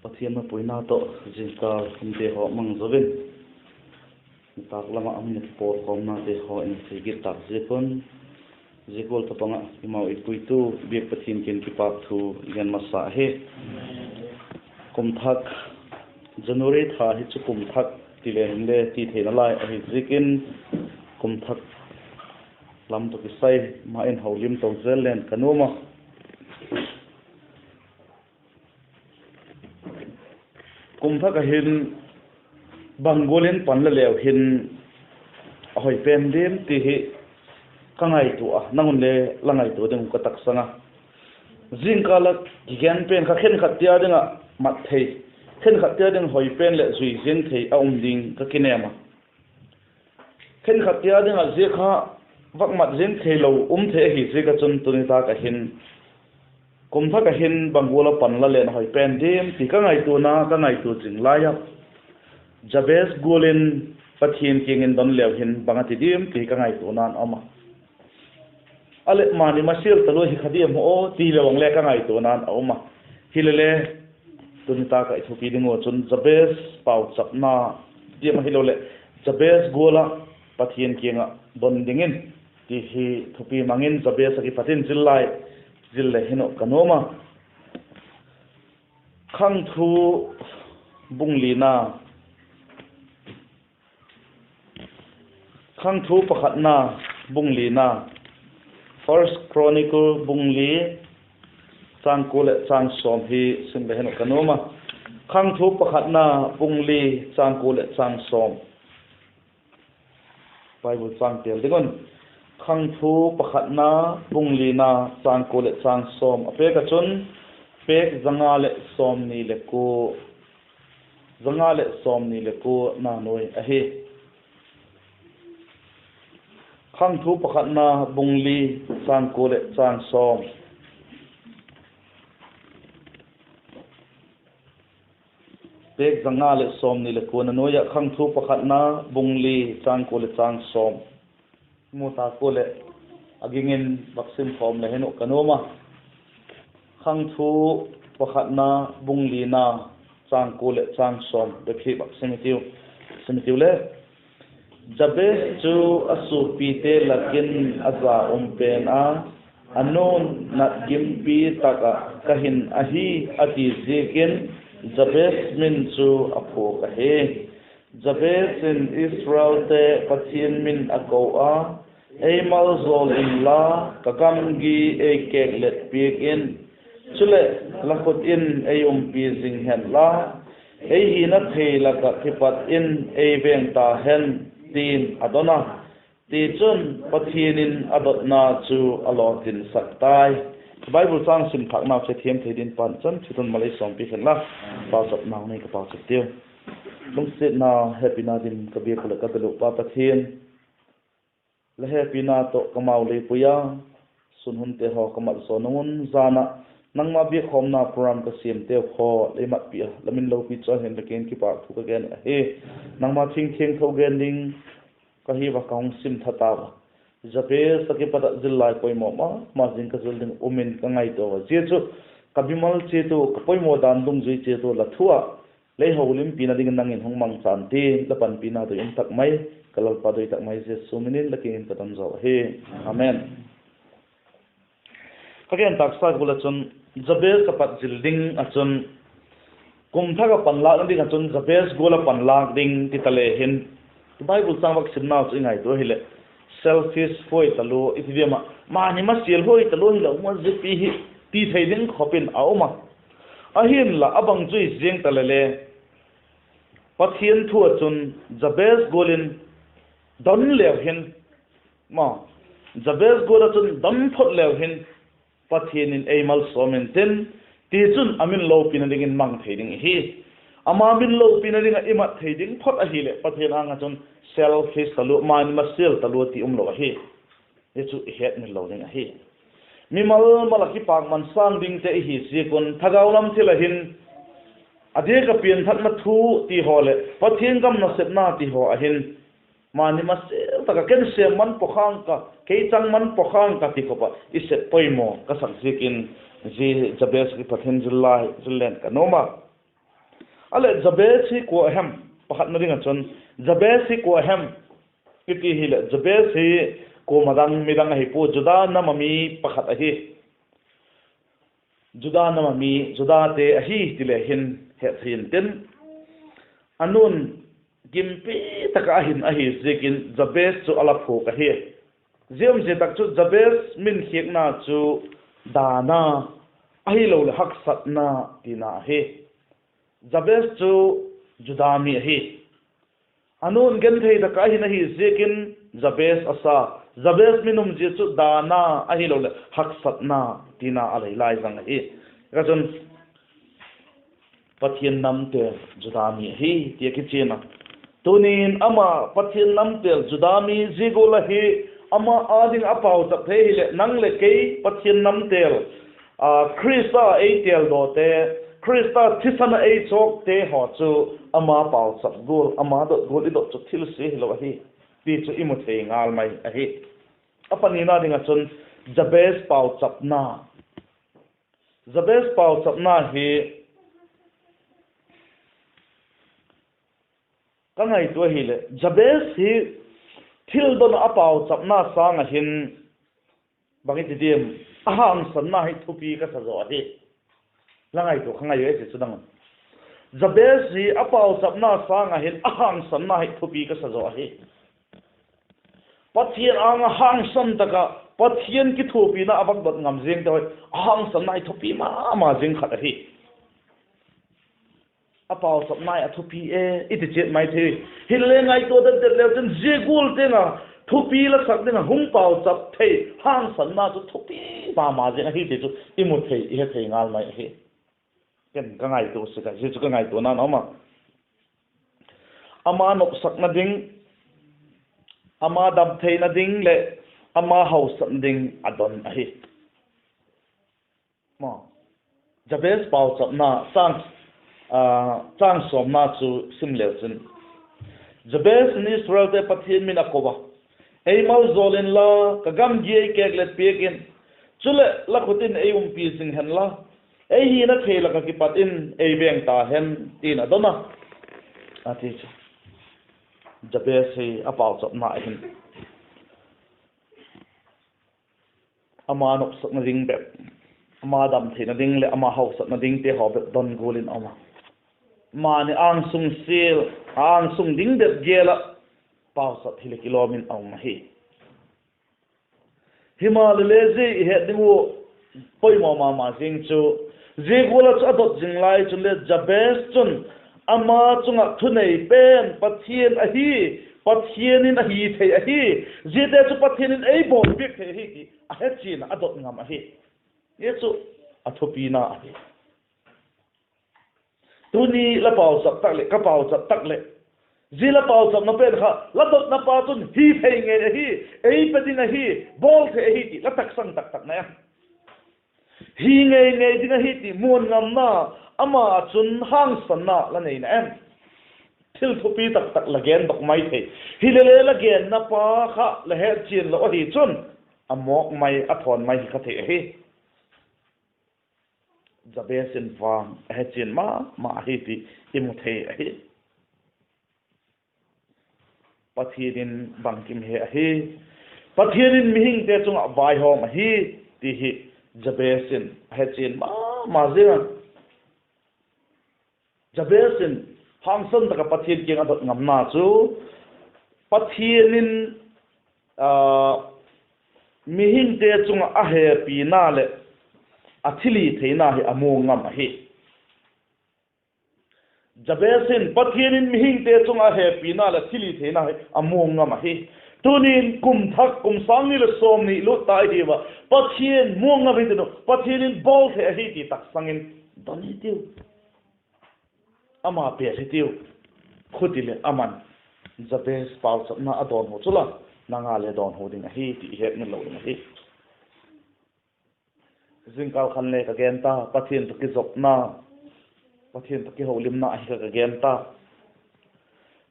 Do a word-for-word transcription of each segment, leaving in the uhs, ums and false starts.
Pathian mapuina tawh zingkal hinte haw mang zo in, nitâk lam ah a min a kipawlkhawmnate haw in thei kit tâk ziak un, zia gual tawhbang ah eimau ei puitu biak Pathian kiang in kipâk thu i gen masa ahi. Kum thak, January tha hi chu kum thak ti le hinle ti theina lai ahi ziakin, kum thak lam tawh kisai ma in houlim to zel len ka nuam a. Kum thak ah hin bang gual in pan la leu hin a hoi pen diam ti hi ka ngaitua a, nang un le la ngaitua ding uh ka taksang a. Zingkal ah kigen pen kha khenkhat tia ding ah mat thei, khenkhat tia ding hoi pen leh zui ziang thei a um ding ka kinêm a. Khenkhat tia ding ah zia kha vak mat ziang theilo um thei ahi ziak ah chun tuni tâk ah hin, kum thak ah hin bang gual ah pan la leng a hoi pen diam ti ka ngaituana, ka ngaitua zing lai ah, Jabez gual in Pathian kiang in don leu hin bang a ti diam ti ka ngaituana'n a um a. A leh mani masial talua hi kha diam aw ti leu ang le ka ngaituana'n a um a. Hilele, tuni tâk ah i thupi ding uh chun Jabez pauchapna diam ahiloleh Jabez gual ah Pathian kiang ah don dingin ti hi thupi mang in Jabez ah kipat in zil lai, zil le hin uh ka nuam a. Khangthu bung lina, Khangthu pakhatna bung lina, First Chronicle bung li, châng kua leh châng sawm hi sim le hin uh ka nuam a. Khangthu pakhatna bung li, châng kua leh châng sawm. Bible châng tel ding un. Khangthu pakhatna bung lina, châng kua leh châng sawm a pêk ah chun, pêk za nga leh sawmni le kua, za nga leh sawmni le kua na nuai ahi. Khangthu pakhatna bung li, châng kua leh châng sawm. Pêk za nga leh sawmni le kua na nuai ah Khangthu pakhatna bung li, châng kua leh châng sawm. Mu ta kua leh a ging in vak sim khawm le hin uh ka nuam a. Khangthu pakhatna bung lina, châng kua leh châng sawm bep hi vak sim i tiu. Sim i tiu le. Jabez chu a suapite lak in a za um pen a, a nu'n natgimpi tak ah ka hin ahi a ti ziakin, Jabez min chu a phuak ahi. Jabez in Israelte Pathian min a ko a, Ei maljawl inla, ka gamgi ei kêklet piak in; chuleh, la khut in ei umpi zing hen la, ei hina thei lak ah kipat in ei veng ta hen, ti'n a don a. Tichun, Pathian in a dotna chu a lawtinsak tai. Bible châng sim thâknau chu thiam thei dingin Pa'n chan thit un mal ei sawmpi hen la, pauchapnau nei ka pauchap tiu. Lungsiatna, hepina dim ka biak uh leh ka bel uh Pa Pathian, la hepina tawh ka mau lei pui a, sun hunte haw ka mat zaw nung un, jan ah nangma biakkhawmna program ka siamteu haw lei matpi a, la min lopi chu a hin la kiang in kipâk thu ka gen ahi. Nangma thing thiangtho gen ding ka hi ua, ka hung sim tha tau a. Jabez a kipat ah zillai poimaw ma ma zing ka zil ding um in ka ngaitua a. Zia chu ka mimal chiat ua, ka poimaw dan dungzui chiat ua la thu ah lei houlimpina dingin nang in hung mangchan tin, la panpina doi um tak mai, ka Lalpa doi tak mai Jesu min in la kiang in ka don zaw ahi. Amen. Ka gen tâksa gual ah chun, Jabez a pat zil ding ah chun, kum thak ah panlâkna ding ah chun Jabez gual ah panlâk ding ti ta le hin, Bible châng vak simnau chu i ngaitua hileh, selfish huai talua i ti diam ah, mani masial huai talua hilo ma, ziapi hi ti thei ding khop in a um a. Ahinla, a bang chu i ziang ta le le, Pathian thu ah chun Jabez gual in don leu hin, ma, Jabez gual ah chun don phot leu hin, Pathian in ei malsawm intin, tichun a min lopina dingin mang thei ding ihi. Ama min lopina ding ah i mat thei ding phot ahileh, Pathian âng ah chun selfish talua, mani masial talua ti umlo ahi. Hi chu i hetmil lo ding ahi. Mimal mal ah kipâkman sâng dingte i hi ziak un, thagau lam thil ah hin, a diak ah pianthakna thu ti haw leh Pathian gam nasepna ti haw ah hin, mani masial tak ah ken sêm man pakhang ka, kei chang man pakhang ka ti khop ah i sep poimaw ka sak ziakin, zia Jabez kipat hin zil lai, zil len ka nuam a. A leh Jabez hi kua a hem? Pakhatna ding ah chun, Jabez hi kua a hem i ti hileh, Jabez hi kuama dang midang ahi pua, Juda nam a mi pakhat ahi. Juda nam a mi, Judate ahi ti le hin hetthei intin, a nun gimpi tak ah a hin ahi ziakin Jabez chu a la phuak ahi. Zia um zia tak chu Jabez min khiakna chu dana, ahiloleh haksatna tina ahi. Jabez chu Juda mi ahi. A nun genthei tak ah a hin ahi ziakin Jabez a sa. Jabez min um zia chu dana, ahiloleh haksatna tina a lei lai zang ahi. Ka chun Pathian namtêl Juda mi ahi ti a kichian a. Tuni'n ama Pathian namtêl Juda mi zia gual ahi, ama â ding a pauchap thei hileh nang leh kei Pathian namtêl, Khrista ei têldawte, Khrista thisan ah ei chawkte haw chu ama pauchap gual, ama dot gual i dot chu thilsia hilo ahi ti chu i mu thei ngal mai ahi. A panina ding ah chun Jabez pauchapna, Jabez pauchapna hi ka ngaitua ahileh Jabez hi thil don ah a pauchapna sâng ah hin bang i ti diam, a hangsanna hi thupi ka sa zaw ahi. La ngaitua kha ngai e ti chu dang un. Jabez hi a pauchapna sâng ah hin a hangsanna hi thupi ka sa zaw ahi. Pathian âng ah hangsan tak ah Pathian kithuapina a vak dot ngam ziangte hi a hangsanna hi thupi ma ma zing khat ahi. A pauchapna hi a thupi e i ti chiat mai thei. Hinle ngaitua det det leu chun zia gual tiang ah thupi la sak ding ah hung pauchap thei hangsanna chu thupi ma ma zing ahi ti chu i mu thei, i he thei ngal mai ahi. Ken ka ngaitua sek a, zia chu ka ngaituana'n um a, ama nopsakna ding, ama dam theina ding leh ama hausakna ding a don ahi. Jabez pauchapna châng, châng sawmna chu sim leu chun, Jabez in Israelte Pathian min a ko a, Ei maljawl inla, ka gamgi ei kêklet piak in; chuleh, la khut in ei umpi zing hen la, ei hina thei lak ah kipat in ei vêng ta hen, ti'n a don a, a ti chu. Jabez hi a pauchapna hin ama nopsakna ding bep, ama dam theina ding leh ama hausakna dingte haw bep don gual in a um a, mani ângsung sial, ângsung ding bep gel ah pauchap hile kilawm in a um ahi. Himaleh le zia i het ding uh poimaw ma ma zing chu, zia gual ah chu a dot zing lai chun le Jabez chun ama chung ah thunei pen Pathian ahi, Pathian in a hi thei ahi, ziate chu Pathian in ei bawl piak thei ahi ti a he chian ah a dot ngam ahi. Zia chu a thupina ahi. Tuni la pauchap tak leh ka pauchap tak leh, zia la pauchapna pen kha la dotna pa chun hi thei ngei ahi, ei pe ding ahi, bawl thei ahi ti la taksang tak tak na em? Hi ngei ngei ding ahi ti muan ngamna, ama ah chun hangsanna la nei na em? Thil thupi tak tak la gendok mai thei, hilele la genna pa kha la hetchian lo ahi chun, a mawk mai, a thawn mai hi kha thei ahi. Jabez in vang a hechian ma ma ahi ti i mu thei ahi. Pathian in bangkim he ahi, Pathian in mihingte chung ah vaihawm ahi ti hi Jabez in a hechian ma ma zing a. Jabez in hangsan tak ah Pathian kiang a dot ngamna chu, Pathian in mihingte chung ah a hepina leh a thilhitheina hi a mu ngam ahi. Jabez in Pathian in mihingte chung ah a hepina leh thilhitheina hi a mu ngam ahi. Tuni'n kum thak, kum sâng ni leh sawmni lut ta i hiu a, Pathian mu ngam hi ti nu, Pathian in bawl thei ahi ti taksang in don i tiu. Ama pêl hi tiu. Khuti leh aman Jabez pauchapna a dawnhu chu la, nang a le dawnhu ding ahi ti i hetmil lo ding ahi. Zingkal khan le ka gen ta, Pathian tawh kizopna, Pathian tawh kiholimna ahi kha ka gen ta.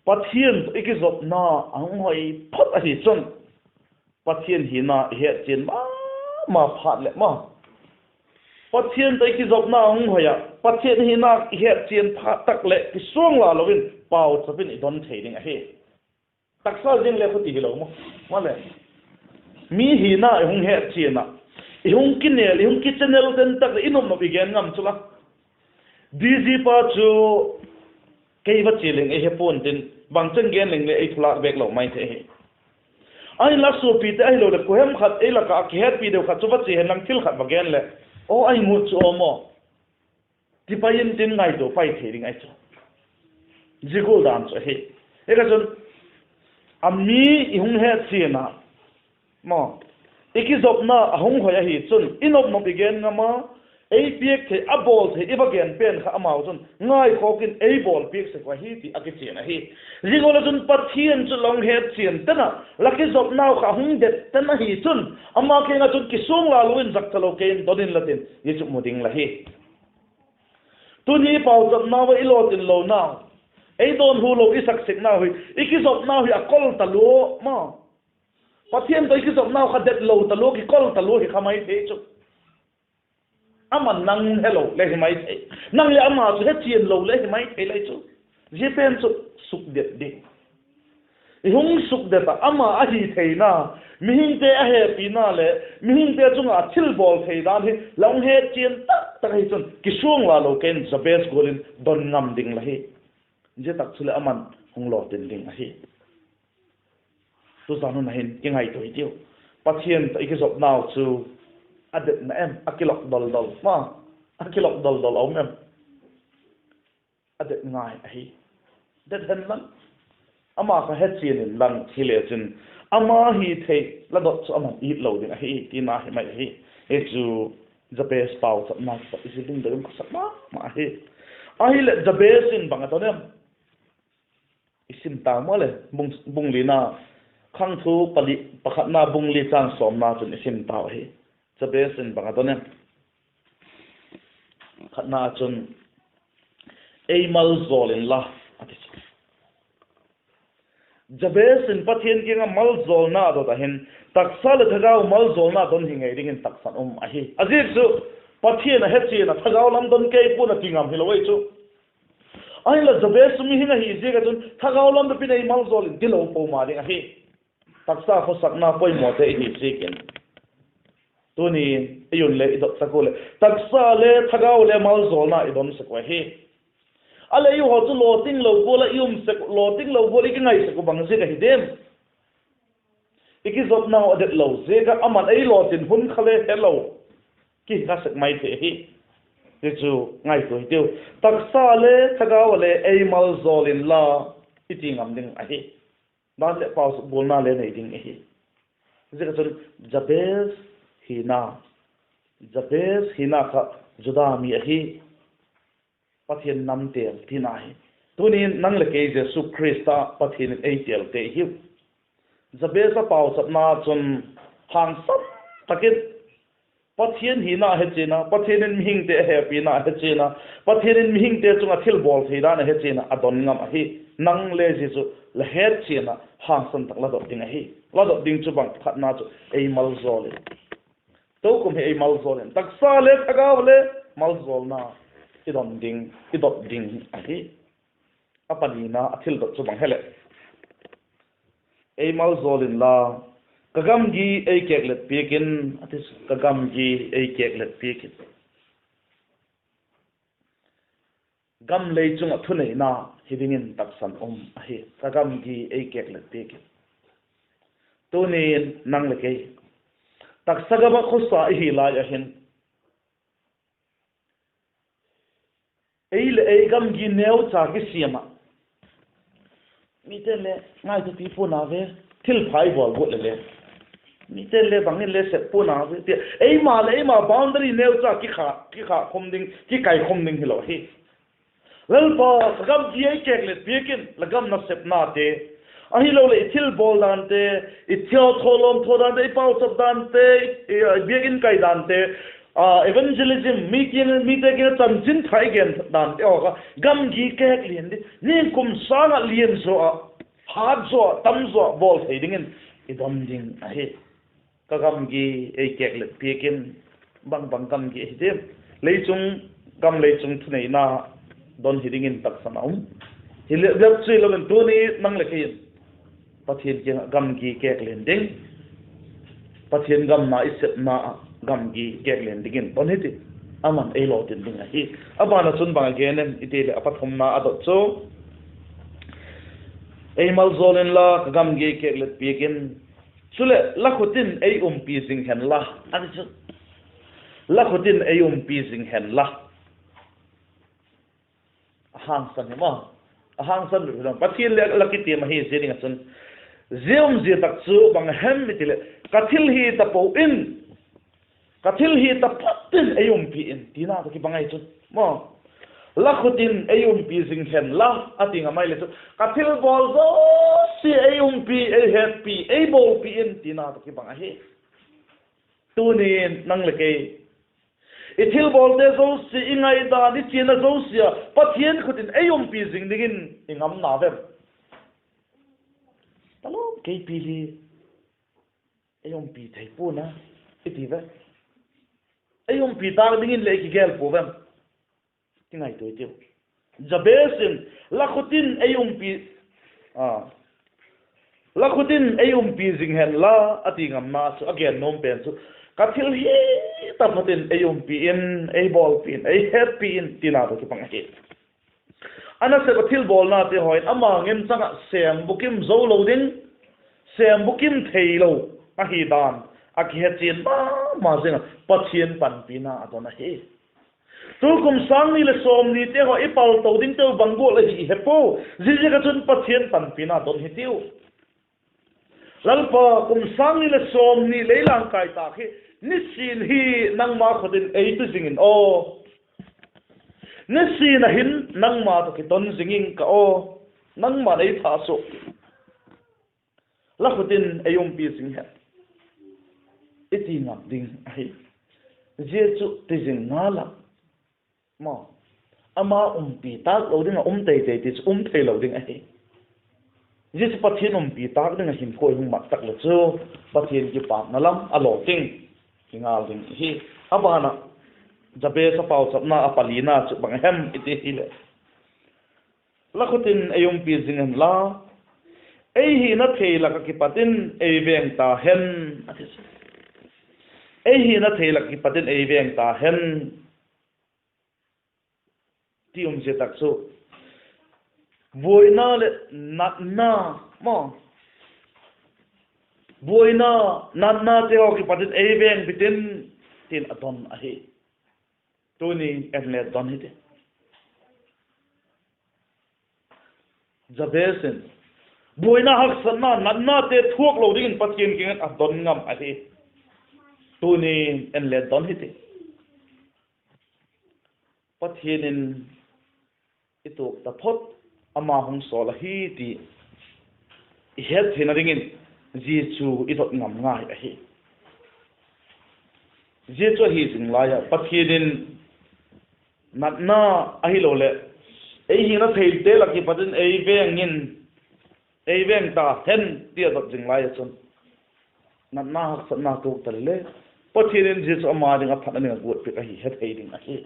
Pathian tawh i kizopna a hung hoi phot ahi chun, Pathian hina i hetchian ma ma phat leh ma Pathian tawh i kizopna hung hoi ah, Pathian hina i hetchian phat tak leh kisuang la lo in pauchap in i don thei ding ahi. Taksa zing le khuti hilo maw. Maleh, mi hina i hung hetchian ah, i hung kinêl, i hung kichannel ten tak leh i nopnop i gen ngam chu la. D G pa chu kei va chia leng ei he pua'n tin, bangchan gen leng le ei thulâk bêk lo mai thei hi. Ahinla suapite ahiloleh kuahem khat ei lak ah a kihetpi deu khat chu va chia hen lang thil khat va gen leh, aw, ahi ngut chu aw maw, ti pai intin ngaitua pai thei ding ahi chu. Zia gual dan chu ahi. Hi kha chun, a mi i hung hetchian ah maw, i kizopna a hung hoi ahi chun i nopnop i gen ngam a, ei piak thei, a bawl thei i va gen pen kha amau chun ngaikhawk in ei bawl piak sek uh ahi ti a kichian ahi. Zia gual ah chun Pathian chu la hung hetchian ten ah, la kizopnau kha hung det ten ahi chun, ama kiang ah chun kisuang la lo in zakcha lo kei in don inla tin, zia chu mu ding la hi. Tuni pauchapnau ah i lawtin lonau, ei dawnhu lo i saksiknau hi, i kizopnau hi a kol talua maw, Pathian tawh i kizopnau kha det lo talua, kikol talua hi kha mai thei chu. Ama'n nang helo le hi mai thei, nang leh ama chu hechian lo le hi mai thei lai chu. Zia pen chu sukdet ding. I hung sukdet ah ama ahi theina, mihingte a hepina leh mihingte chung ah thilbawl thei dan hi la hung hetchian tak tak ahi chun kisuang la lo kei in Jabez gual in don ngam ding la hi. Zia tak chuleh ama'n hung lawtin ding ahi. Tuzan hun ah hin kingaitua hitiu. Pathian tawh i kizopnau chu a detna em, a kilok dol dol ma, a kilok dol dol a um em? A det ngai ahi. Det hen lang, ama kha hechian inlang hile chin, ama hi thei la dot chu ama'n it lo ding ahi tina hi mai ahi. Hi chu Jabez pauchapna kipat i zil ding doi um ka sak ma ma ahi. Ahileh Jabez in bang a don em? I sim tau maw le, bung, bung lina, Khangthu pali, pakhatna bung li châng sawmna chun i sim tau ahi. Jabez in bang a don em? Khatna chun, ei maljawl inla, a ti chu. Jabez in Pathian kiang ah maljawlna a dot a hin, taksa leh thagau maljawlna don hi ngei dingin taksan um ahi. A ziak chu, Pathian a hechian ah thagau lam don kei pua'n a ti ngam hilo ahi chu. Ahinla Jabez chu mihing ahi ziak ah chun thagau lam bep in ei maljawl in tilo po ma ding ahi. Taksa khawsakna poimawte i hi ziakin, tuni'n ei un le i dot tak ua leh taksa le thagau le maljawlna i don sek uh ahi. A leh eihaw chu lawting lo gual ah i um sek uh, lawting lo gual i kingai sek uh bang ziak ahi diam? I kizopnau a det lo ziak ah ama'n ei lawtin hun kha le helo, kihi kha sek mai thei ahi. Hi chu ngaitua hitiu. Taksa le thagau a le ei maljawl inla, i ti ngam ding ahi. Dan leh pau suk bualna le nei ding ahi. Ziak ah chun Jabez hina, Jabez hina kha Juda mi ahi. Pathian nam têl tina hi. Tuni'n nang leh kei Jesu Khrista Pathian in ei têlte i hiu. Jabez a pauchapna chun hangsan tak in Pathian hina a hechian a, Pathian in mihingte a hepina a hechian a, Pathian in mihingte chung ah thilbawl thei dan a hechian ah a don ngam ahi. Nang le zia chu la hetchian ah hangsan tak la dot ding ahi. La dot ding chu bang? Khatna chu ei maljawl in, tukum hi ei maljawl in, taksa le thagau le maljawlna i don ding, i dot ding ahi. A panina a thil dot chu bang hem leh, ei maljawl inla, ka gamgi ei kêklet piak in, a ti, ka gamgi ei kêklet piak in. Gam lei chung ah thuneina hi dingin taksan um ahi, ka gamgi ei kêklet piak in. Tuni'n nang leh kei taksa gam ah khawsa i hi lai ah hin, ei leh ei gamgi neucha kisiam ah, mite'n le ngaitupi pua'n a ve, thilpha i bawl guat leh le, mite'n le bang in le sep pua'n a ve tia eima leh eima boundary neucha kikhâk, kikhâk khum ding, kikaikhum ding hilo ahi. Lalpa, ka gamgi ei kêklet piak in, la gam nasepnate, ahiloleh i thilbawl dante, i thialthaw lawmthaw dante, i pauchap dante, i, i biakin kai dante, a, evangelism, mi kiang, mite kiang chanchinpha i gen dante haw kha gamgi kêk lian ding, ningkum sâng ah lian zaw ah, hat zaw ah, tam zaw ah bawl thei dingin i don ding ahi. Ka gamgi ei kêklet piak in, Bang bang gamgi hi ti, leichung, gam leichung thuneina don hi dingin taksan a um. Hileh bep chu hilo in tuni nang leh kei in Pathian kiang ah gamgi kêklen ding, Pathian gam na i sepna ah gamgi kêklen dingin don hi ti, aman ei lawtin ding ahi. A ban ah chun bang a gen em i ti leh a pathumna a dot chu, Ei maljawl inla ka gamgi kêklet piak in, chuleh la khut in ei umpi zing hen la, a ti chu. La khut in ei umpi zing hen la. A hangsan hi ma, a hangsan hi ma, Pathian leh la kitiam ahi zia ding ah chun, zia umzia tak chu bang hem i ti leh, ka thil hi tapo in, ka thil hi taphot in ei umpi in tina tawh kibang ahi chun maw. La khut in ei umpi zing hen la, a ti ngam ahileh chu ka thilbawl zosia ei umpi, ei hetpi, ei bawlpi in tina tawh kibang ahi. Tuni'n nang leh kei i thilbawlte zosia, i ngaidan, i chiana zosia Pathian khut in ei umpi zing dingin i ngam na vem? Talawm keipi hi ei umpi thei pua'n a, i ti ve. Ei umpi tâk dingin leh i kigel pua vem? Ti ngaitua i tiu. Jabez in, la khut in ei umpi, la khut in ei umpi zing hen la, a ti ngamna chu a gen nuam pen chu, ka thil hi taphot in ei umpi in, ei bawlpi in, ei hetpi in tina tawh kibang ahi. A nasep a thilbawlnate haw in ama ngim chang ah sêm bukim zo lo ding, sêm bukim theilo ahi dan a kihechian ma ma zing ah Pathian panpina a don ahi. Tu kum sâng ni leh sawmnite haw i palto dingteu bang gual ahi i he pua, ziaziak ah chun Pathian panpina don hi tiu. Lalpa, kum sâng ni leh sawmni lei langkai tâk hi, nisin hi nangma khut in ei tu zing in aw, nisin a hin nangma tawh kidon zing ing ka aw, nangma'n ei thasuk, la khut in ei umpi zing hen, i ti ngam ding ahi. Zia chu ti zing ngal ah, ama umpi tâk lo ding ah um tei tei ti chu um theilo ding ahi. Zia chu Pathian umpi tâk ding ah hinkhua i hung mat tak leh chu Pathian kipâkna lam a lawting i ngal ding hi. A ban ah Jabez a pauchapna a palina chu bang hem i ti hileh, la khut in ei umpi zing hen la, ei hina thei lak ah kipat in ei veng ta hen, a ti chu. Ei hina thei lak ah kipat in ei veng ta hen, ti umzia tak chu, buaina leh natna, ma, buaina, natnate haw kipat in ei veng bit in, tin a don ahi. Tuni en le don hi ti. Jabez in buaina, haksatna, natnate thuak lo dingin Pathian kiang in a don ngam ahi. Tuni en le don hi ti. Pathian in i tuak taphot ama hung sawl ahi ti i hettheina dingin zia chu i dot ngam ngai ahi. Zia chu ahi zing lai ah Pathian in natna ahiloleh ei hina theite lak ah kipat in ei veng in, ei veng ta hen ti a dot zing lai ah chun, natna, haksatna tuak ta leh le, Pathian in zia chu ama ding a phat a ding a guat piak ahi hethei ding ahi.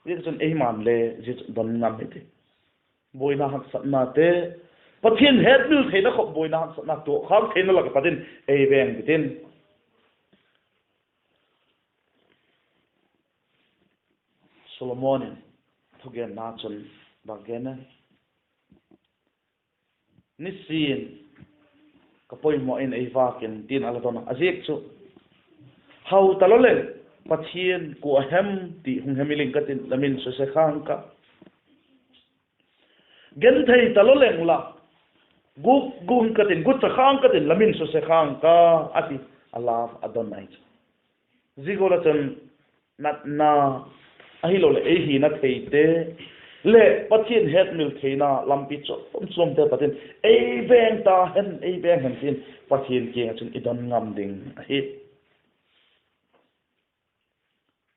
Zia chun eiman le zia chu don ngam hi ti. Buaina, haksatnate, Pathian hetmil theina khop buaina, haksatna tuak khâk theina lak ah kipat in ei veng bit in. Solomon in thugenna chun bang gen a, nisin ka poimaw in ei vâk in, tin a la don a. A ziak chu, hau talo leng, Pathian kua hem ti hung hemil ing ka tin, la min suse khâng ka. Genthei talo leng la, gûk gûk ing ka tin, gutcha khâng ka tin, la min suse khâng ka, a ti, a la a don ahi chu. Zia gual ah chun natna ahiloleh ei hina theite leh Pathian hetmil theina lampi chuam chuamte pat in ei veng ta hen, ei veng hen tin Pathian kiang ah chun i don ngam ding ahi.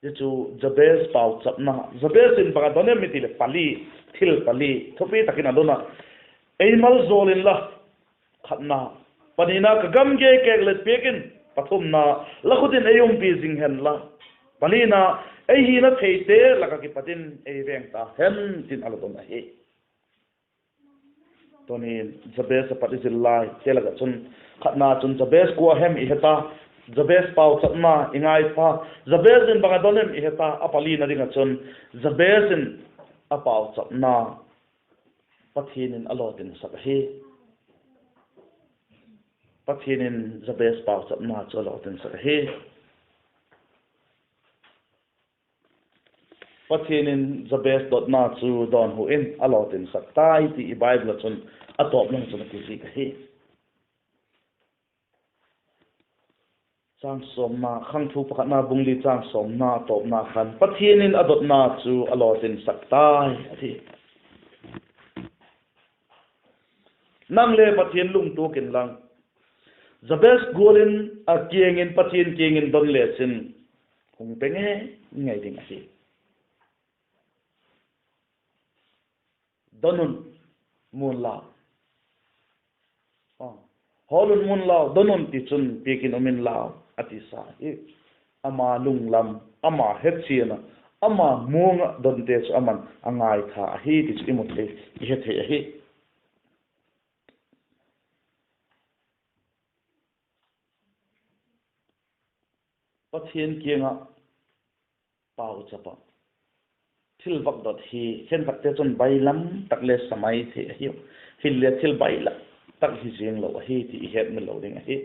Zia chu Jabez pauchapna, Jabez in bang a don em i ti leh pali, thil pali thupi tak in a don a. Ei maljawl inla, khatna, panina, ka gamgi kêklet piak in, pathumna, la khut in ei umpi zing hen la. Palina, ei hina theite lak ah kipat in ei veng ta hen, tin a la don ahi. Tuni'n Jabez a pat i zil laite lak ah chun, khatna chun Jabez kua hem i he ta, Jabez pauchapna i ngai ta, Jabez in bang a don em i he ta, a palina ding ah chun Jabez in a pauchapna Pathian in a lawtinsak ahi. Pathian in Jabez pauchapna chu a lawtinsak ahi. Pathian in Jabez dotna chu dawnhu in a lawtinsak tai ti i Bible ah chun a tawp lam chun a kizik ahi. Chang sawmna, Khangthu pakhatna bung li chang sawmna tawpna khan, Pathian in a dotna chu a lawtinsak tai, a ti. Nang le Pathian lungtuak inlang, Jabez gual in a kiang in, Pathian kiang in don lechin, hung pe ngei ngei ding ahi. Don un, muan lau. Hawl un, muan lau, don un, tichun piak in um in lau, a tisa hi. Ama lunglam, ama hechian ah, ama muang ah donte chu aman a ngaitha ahi ti chu i mu thei, i he thei ahi. Pathian kiang ah pauchap ah, thil vak dot hi khenkhatte chun bailam tak le sa mai thei ahiu. Hinle thil bailam tak hi ziang lo ahi ti i hetmil lo ding ahi.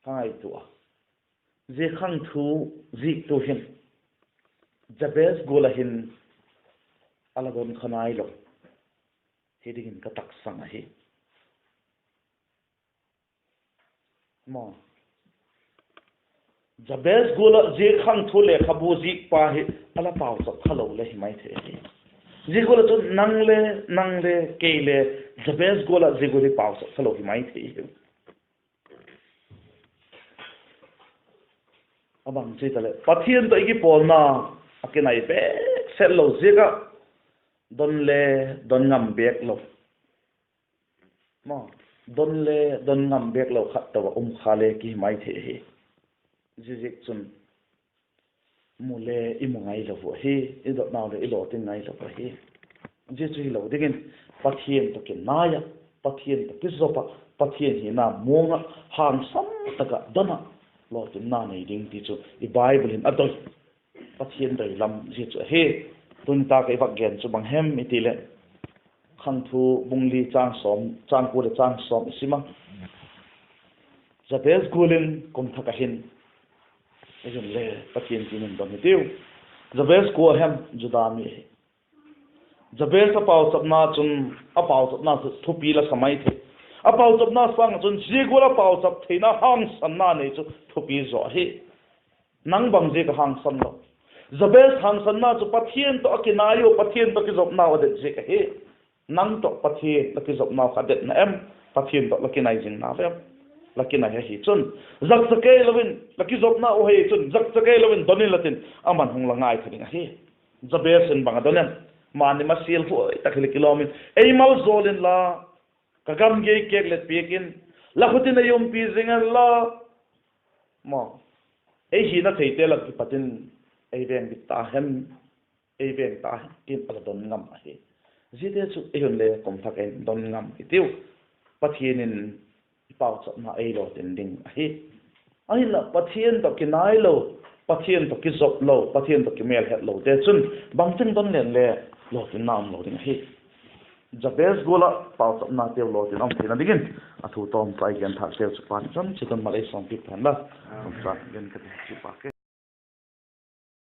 Ka ngaitua a, zia Khangthu ziktu hin Jabez gual ah hin a la don kha nailo hi dingin ka taksang ahi. Jabez gual ah zia Khangthu lekhabu zikpa hi a la pauchap kha lo le hi mai thei ahi. Zia gual ah chun nang le, nang le, kei le, Jabez gual ah zia gual hi pauchap kha lo hi mai thei hi. A bang chi taleh Pathian tawh i kipawlna a kinai bêk set lo ziak ah, don le don ngam bêk lo, don le don ngam bêk lo khat tawh a um kha le kihi mai thei ahi. Ziaziakchun, mu le i mu ngailo uh ahi, i dotnau le i lawtin ngailo uh ahi. Zia chu hilo dingin, Pathian tawh kinai ah, Pathian tawh kizop ah, Pathian hina muang ah, hangsan tak ah don ah, lawtinna nei ding ti chu i Bible in a doi. Pathian doi lam zia chu ahi. Tuni tak ah i vak gen chu bang hem i ti leh, Khangthu bung li châng kua leh châng sawm i sim a, Jabez gual in kum thak ah hin, i zun le Pathian kiang in don hitiu. Jabez kua hem? Juda mi ahi. Jabez a pauchapna chun, a pauchapna chu thupi la sa mai thei. A pauchapna sâng ah chun zia gual a pauchap theina hangsanna nei chu thupi zaw ahi. Nang bang ziak a hangsan lo? Jabez hangsanna chu Pathian tawh a kinai ua, Pathian tawh kizopnau a det ziak ahi. Nang tawh Pathian la kizopnau kha a det na em? Pathian tawh la kinai zing na em? La kinai ahi chun, zakcha kei lo in, la kizopnau ahi chun zakcha kei lo in don inla tin, aman hung la ngaitha ding ahi. Jabez in bang a don em? Mani masial huai tak hile kilawm in, ei maljawl inla, ka gamgi ei kêklet piak in, la khut in ei umpi zing hen la, ei hina theite lak kipat in ei veng bit ta hen, ei veng ta hen, tin a la don ngam ahi. Ziate chu ei hun le kum thak in don ngam i tiu. Pathian in i pauchapna ei lawtin ding ahi. Ahinla Pathian tawh kinai lo, Pathian tawh kizop lo, Pathian tawh kimêlhet lote chun bangcheng don leng le lawtinna um lo ding ahi. Jabez gual ah pauchapnateu lawtin um theina dingin a thu tawmchai genthâkteu chu Pa'n chun chiat un mal ei sawmpiak ta hen la. Kum chang gen ka ti chu pa ke.